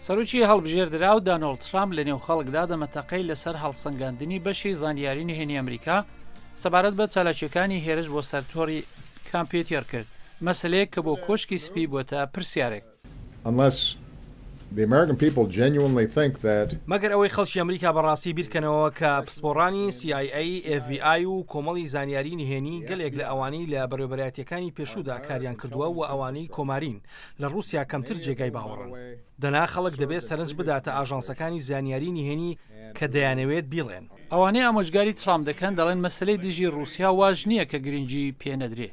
سەرۆکی هەڵبژێردراو دانۆڵد ترامپ لە نێو خەڵکدا دەمەتەقەی لەسەر هەڵسەنگاندنی بەشی زانیاری نهێنی ئەمریکا سەبارەت بە چالاکییەکانی هێرش بۆ سەر تۆڕی کامپیوتێر کرد، مەسەلەیەک کە بۆ کۆشکی سپی بۆتە پرسیارێک. مەگەر ئەوەی خەڵکی ئەمریکا بە ڕاستی بیرکەنەوە کە پسپۆڕانی سی ئای ئەی، ئێف بی ئای و کۆمەڵی زانیاری نهێنی گەلێک لە ئەوانەی لە بەڕێوەبەرایەتییەکانی پێشوودا کاریان کردووە و ئەوانەی کۆمارین لە ڕووسیا کەمتر جێگای باوەڕن. دەنا خەڵک دەبێت سەرنج بداتە ئاژانسەکانی زانیاری نهێنی کە دەیانەوێت بیڵێن. ئەوانەی ئامۆژگاری ترامپ دەکەن دەڵێن مەسەلەی دژی ڕووسیا واش نییە کە گرنگی پێ نەدرێ.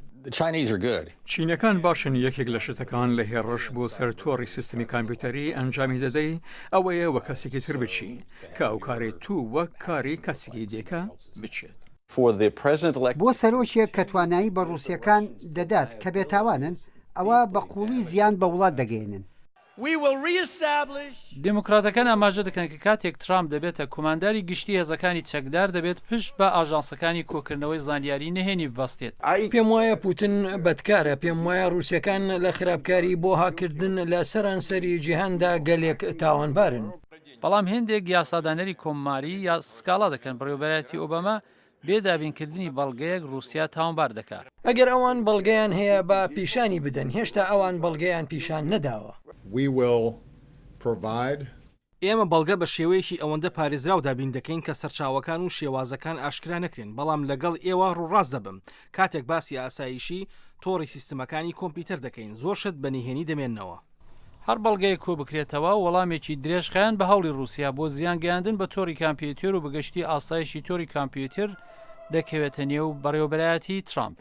چینەکان باشن یەکێک لە شتەکان لە هێڕش بۆ سەر تۆڕی سیستمی کامپیوتەری ئەنجامی دەدەی ئەوەیە وە کەسێکی تر بچی کە ئەو کارەی تو وەک کاری کەسێکی دیکە بچێت. بۆ سەرۆکێک کە توانایی بە ڕووسەکان دەدات کە بێتاوانن، ئەوا بە قووڵی زیان بە وڵات دەگەیەنن. دێموکراتەکان ئاماژە دەکەن کە کاتێک ترامپ دەبێتە کومانداری گشتی هێزەکانی چەکدار دەبێت پشت بە ئاژانسەکانی کۆکردنەوەی زانیاری نهێنی ببەستێت. پێم وایە پوتن بەدکارە، پێم وایە ڕووسەکان لە خراپکاری بۆ هاککردن لە سەرانسەری جیهاندا گەلێک تاوانبارن. بەڵام هێندێک یاسادانەری کۆماری یا سکاڵا دەکەن بەڕێوەبەرایەتی ئۆباما بێ دابینکردنی بەڵگەیەک ڕووسیا تاوانبار دەکا. ئەگەر ئەوان بەڵگەیان هەیە با پیشانی بدەن، هێشتا ئەوان بەڵگەیان پیشان نەداوە. We will provide. ئێمە بەڵگە بە شێوەیەکی ئەوەندە پارێزراو دابین دەکەین کە سەرچاوەکان و شێوازەکان ئاشکرا نەکرێن، بەڵام لەگەڵ ئێوە ڕووڕاست دەبم، کاتێک باسی ئاسایشی تۆڕی سیستمەکانی کۆمپیوتەر دەکەین، زۆر شت بە نهێنی دەمێننەوە. هەر بەڵگەیەک کۆبکرێتەوە، وەڵامێکی درێژخایەن بە هەوڵی ڕووسیا بۆ زیان گەیاندن بە تۆڕی کامپیوتێر و بەگشتی ئاسایشی تۆڕی کامپیوتێر دەکەوێتە نێو بەڕێوەبەرایەتی ترامپ.